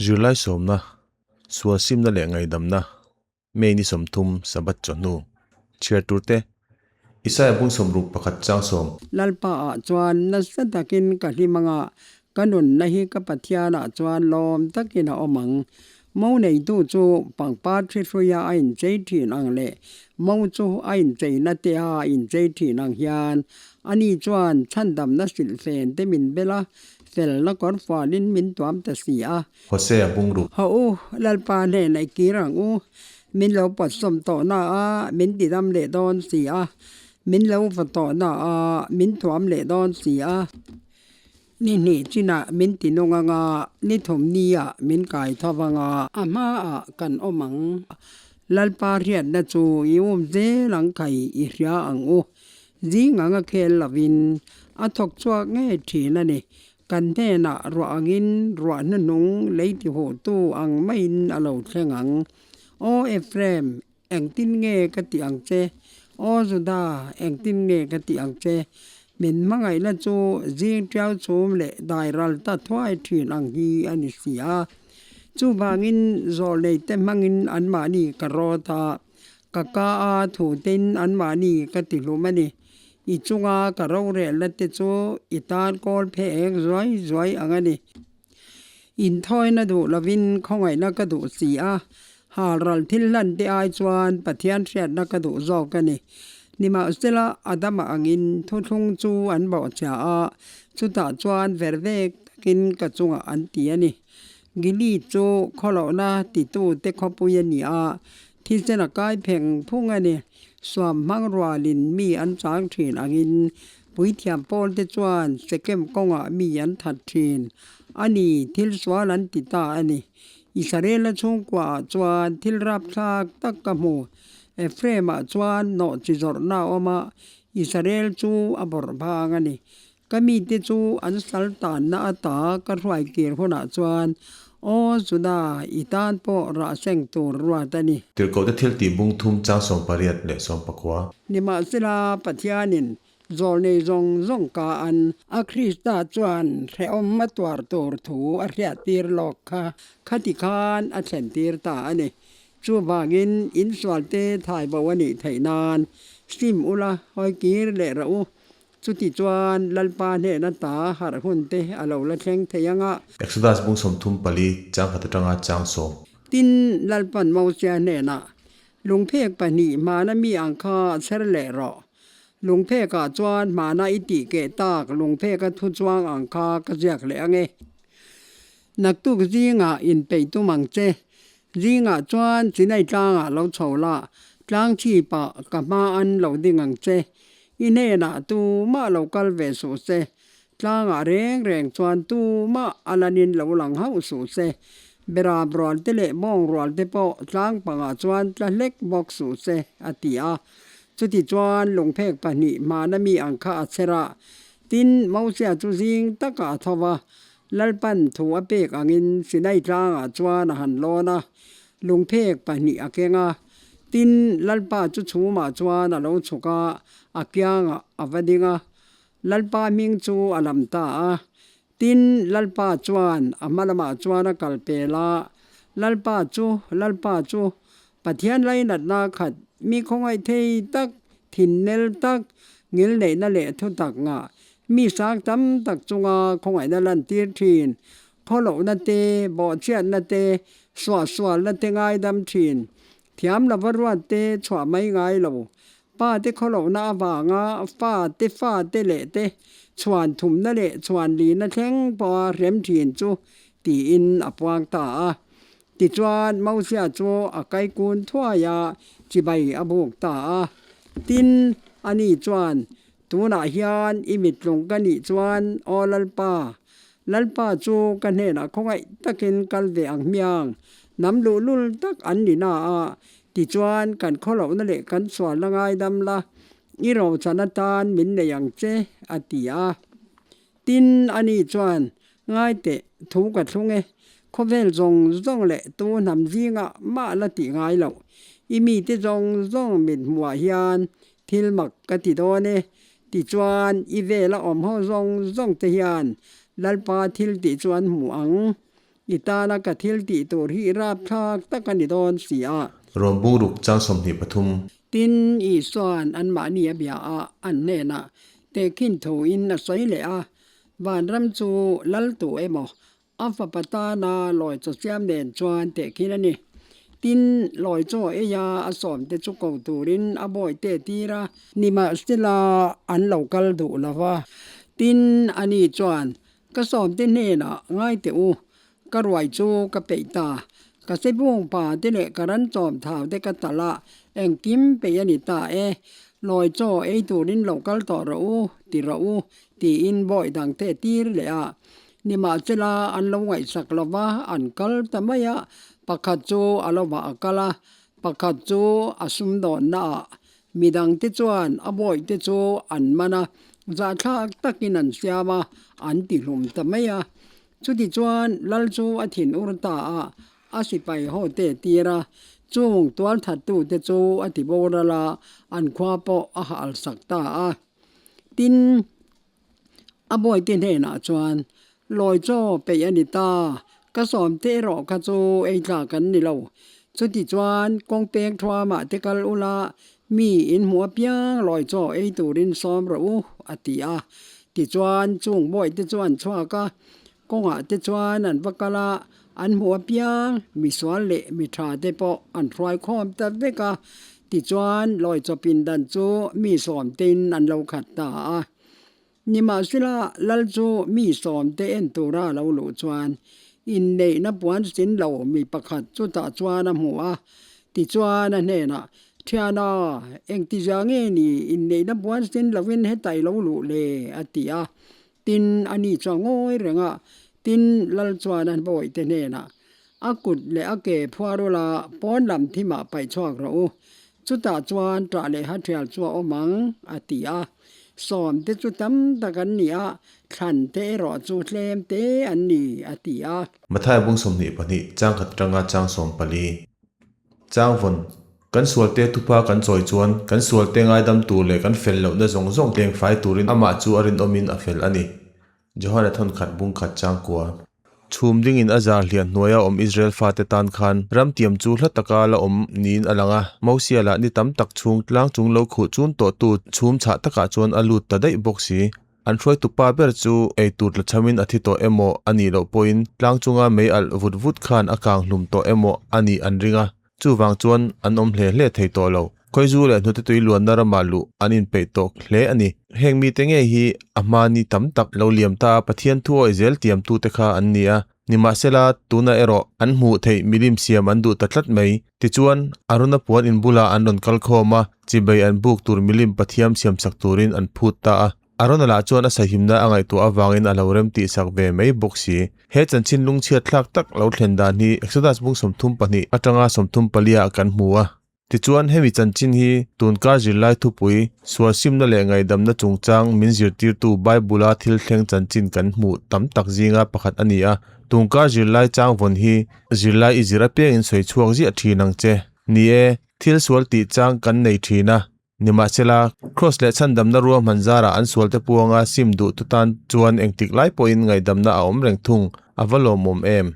Zirlai sawmna, sual simna leh ngaihdamna, May ni 30, Sabbath chawhnu. Chhiar turte, Isaia bung 61 chang 10. Lalpa ah chuan nasa takin ka hlim anga, ka nunna hi ka Pathian ah chuan lawm takin a awm ang. Mo neitu chu pangpar thi hruia a inchei thin ang leh mo chu a incheina te a inchei thin ang hian ani chuan chhandamna silhfen te min bel a, felna kawr fualin min tuam ta si a. Hosea bung ruk. Haw u, Lalpa hnenah i kir ang u, min lo pawtsawm tawh na a, min tidam leh dawn si a, min lo va tawh na a, min thuam leh dawn si a. Ni hnih chinah min tinung ang a, ni thum niah min kai tho vang a. A hmaah kan awm ang. Lalpa hriatna chu i um zel ang khai i hria ang u. Zing anga khel lovin a thawk chhuak ngei thin a ni. Kan hnenah ruah angin ruah hnuhnung lei ti huhtu ang maiin a lo thleng ang. Aw Ephraim, engtin nge ka tih ang che? Aw Juda, engtin nge ka tih ang che? Min hmangaihna chu zing tiau chhum leh dai ral ta thuai thin ang hi a ni si a. Chuvangin zawlneite hmangin anmahni ka rawt a, ka ka a thutein anmahni ka ti hlum a ni. I chunga ka rorelna te chu i tan kawl phe eng zuai zuai ang a ni. Inthawina duh lovin khawngaihna ka duh si a, halral thil hlan te ai chuan Pathian hriatna ka duh zawk a ni. Nimahsela, Adama angin thuthlung chu an bawhchhia a, chutah chuan ver vek takin ka chungah an ti a ni. Gilead chu khawlohna titute khawpui a ni a, Thisen a kai pheng phung a ni. Suam hmang rualin mi an chang thin angin puithiam pawlte chuan Sekem kawngah mi an that thin a ni, thil sual an ti ta a ni. Israela chhungkuaah chuan thil rapthlak tak ka hmu. Ephraim-ah chuan nawh chi zawrhna a awm a, Israel chu a bawrh vang a ni. Ka mite chu an sal tanna ata ka hruai kir hunah chuan, Aw Juda, i tan pawh rah seng tur ruat a ni. Tirhkohte thil tih bung thum chang 18 leh 19. Nimahsela, Pathianin zawlnei zawng zawng ka an. A Krista chuan hrehawm a tuar tur thu a hriattir lawk kha khati khan a thlentir ta a ni. Chuvangin insualte thaibo a nih theih nan sim ula hawi kir leh rawh u. Chuti chuan Lalpa hnehna ta harh hun te a lo la thleng thei ang a. Exodus bung 34 chang khat atanga chang 10. Tin, Lalpan Mosia hnenah, Lungphek pahnih hmana mi ang kha chher leh rawh. Lungphekah chuan hmana i tih keh tak lungpheka thu chuang ang kha ka ziak leh ang e. Naktuk zingah inpeih tum ang che. Zingah chuan Chinai tlangah lo chho la, tlang chhipah ka hma an lo ding ang che. I hnenah tumah lo kal ve suh se, tlangah reng reng chuan tumah a lanin lo lang hauh suh se. Berap rual te leh bawng rual te pawh tlang pangah chuan tla hlek bawk suh se, a ti a. Chutichuan lungphek pahnih hmana mi ang kha a chher a. Tin, Mosia chu zing takah a tho va, Lalpan thu a pek angin Sinai tlangah chuan a han lawn a, lungphek pahnih a keng a. Tin, Lalpa chu chhumah chuan a lo chhuk a, a kiangah a va ding a. Lalpa hming chu a lam ta a. Tin, Lalpa chuan a hma lamah chuan a kal pel a, Lalpa chu, Lalpa chu, Pathian lainatna khat, mi khawngaih thei tak, thinnel tak, ngilneihna leh thutak ngah, mi sang tam tak chunga khawngaihna lantir thin, khawlohna te, bawhchhiatna te, suahsualna te ngaidam thin, thiam lova ruat te chhuah mai ngai lo, pa te khawlohna avanga fa te fa te leh te chhuan thumna leh chhuan lina thleng pawha hrem thin chu tiin a puang ta a. Tichuan Mosia chu a kaikun thuai a, chibai a buk ta a. Tin, ani chuan, Tunah hian i mittlung ka nih chuan, Aw Lalpa, Lalpa chu ka hnenah khawngaih takin kal ve ang hmiang, hnam luhlul tak an ni na a, tichuan kan khawlohna leh kan sualna ngaidam la, i rochan atan min nei ang che, a ti a. Tin, ani chuan, Ngaiteh, thu ka thlung e, khawvel zawng zawng leh tu hnam zingah mah la tih ngai loh. I mite zawng zawng mit hmuhah hian thil mak ka ti dawn e. Tichuan, i vela awm ho zawng zawng te hian Lalpa thil tih chu an hmu ang. I tana ka thil tih tur hi rapthlak tak a ni dawn si a. Rom bungruk chang 23. Tin, Isua'n anmahni a bia a, an hnenah tehkhin thuin a sawi leh a, Vanram chu lal tu emaw, a fapa tana lawi chaw siam nen chuan tehkhin a ni. Tin, lawi chaw eia a sawmte chu ko turin a bawihte tir a. Nimahsela, an lo kal duh lo va. Tin, ani chuan, Ka sawmte hnenah ngai teh u, ka ruai chu ka peih ta. Ka sebung pa te leh ka ran chawm thau te ka talh a, engkim peih a ni ta e. Lawi chaw ei turin lo kal tawh rawh u, ti rawh u, tiin bawi dangte tir leh a. Nimahsela an lo ngaihsak lo va, an kal ta mai a, pakhat chu a lo vah a kal a, pakhat chu a sumdawnna ah Midangte chuan a bawihte chu an man a, zahthlak takin an siam a, an ti hlum ta mai a. Chutichuan Lal chu a thin ur ta a, a sipai hote tir a, chung tualthattute chu a ti boral a, an khua pawh a halsak ta a. Tin, A bawihte hnenah chuan, Lawi chaw peih a ni ta, ka sawmte erawh kha chu ei tlak an ni lo. Chuti chuan kawng peng thuamah te kal ula, mi in hmuh apiang lawi chaw ei turin sawm rawh u, a ti a. Tichuan chung bawihte chu an chhuak a, kawngah te chuan an va kal a, an hmuh apiang misual leh mi tha te pawh an hruai khawm ta vek a. Tichuan lawi chaw pindan chu mi sawmtein an lo khat ta a. Nimahsela, Lal chu mi sawmte en tura a lo luh chuan inneihna puan sin lo mi pakhat chutah chuan a hmu a. Tichuan a hnenah, Thiana, engtizia nge ni inneihna puan sin lovin hetai lo luh le? a ti a. Tin, ani chuan ngawi reng a. Tin, Lal chuan a bawihte hnenah, A kut leh a ke phuar ula pawn lam thimah paih chhuak rawh u. Chutah chuan ṭah leh hathial chu a awm ang, a ti a. Sawmte chu tam tak an ni a, thlante erawh chu tlem te an ni, a ti a. Mathai bung 22 chang khat atanga chang 14. Chang vawn, Kan sualte thupa kan chawi chuan kan sualte ngaidam tur leh kan fel lohna zawng zawng tleng fai turin amah chu a rinawmin a fel a ni. Johana thawn khat bung khat chang kua. Chhum dingin a zar hliah hnuaia awm Israel fate tan khan ram tiam chu hla taka la awm niin a lang a. Mosia lah ni tam tak chhung tlang chung lo khuh chun tawhtu chhum chhah takah chuan a lut ta daih bawk si. An hruaitu pa ber chu ei tur tla chhamin a thi tawh emaw a nih loh pawhin tlang chunga mei alh vut vut khan a kang hlum tawh emaw a nih an ring a. Chuvang chuan an awm hle hle thei tawh lo. Khawizu leh hnute tui luanna ramah luh an inpeih tawk hle a ni. Heng mite ngei hi a hma ni tam tak lo liam ta a Pathian thu awih zel tiamtute kha an ni a. Nimahsela, tunah erawh an hmuh theih milim siam an duh ta tlat mai. Tichuan, Aruna puan in bulah an rawn kal khawm a, chibei an buk tur milim Pathiam siamsak turin an phut ta a. Arona lah chuan a sahimna a ngaihtuah avangin a lo rem tihsak ve mai bawk si. He chanchin lungchhiat thlak tak lo thlen dan hi Exodus bung 32 atanga 34 ah kan hmu a. Tichuan hemi chanchin hi tunkar zirlai thupui, sualsimna leh ngaihdamna chungchang min zirtirtu Bible-a thil thleng chanchin kan hmuh tam tak zinga pakhat a ni a. Tunkar zirlai chang vawn hi zirlai i zir apiangin sawi chhuak ziah thin ang che. Ni e, thil sual tih chang kan nei thin a. Nimahsela, Kraws leh chhandamna ruahman zarah an sualte puanga sim duh tu tan chuan engtik lai pawhin ngaihdamna a awm reng thung, a va lawmawm em?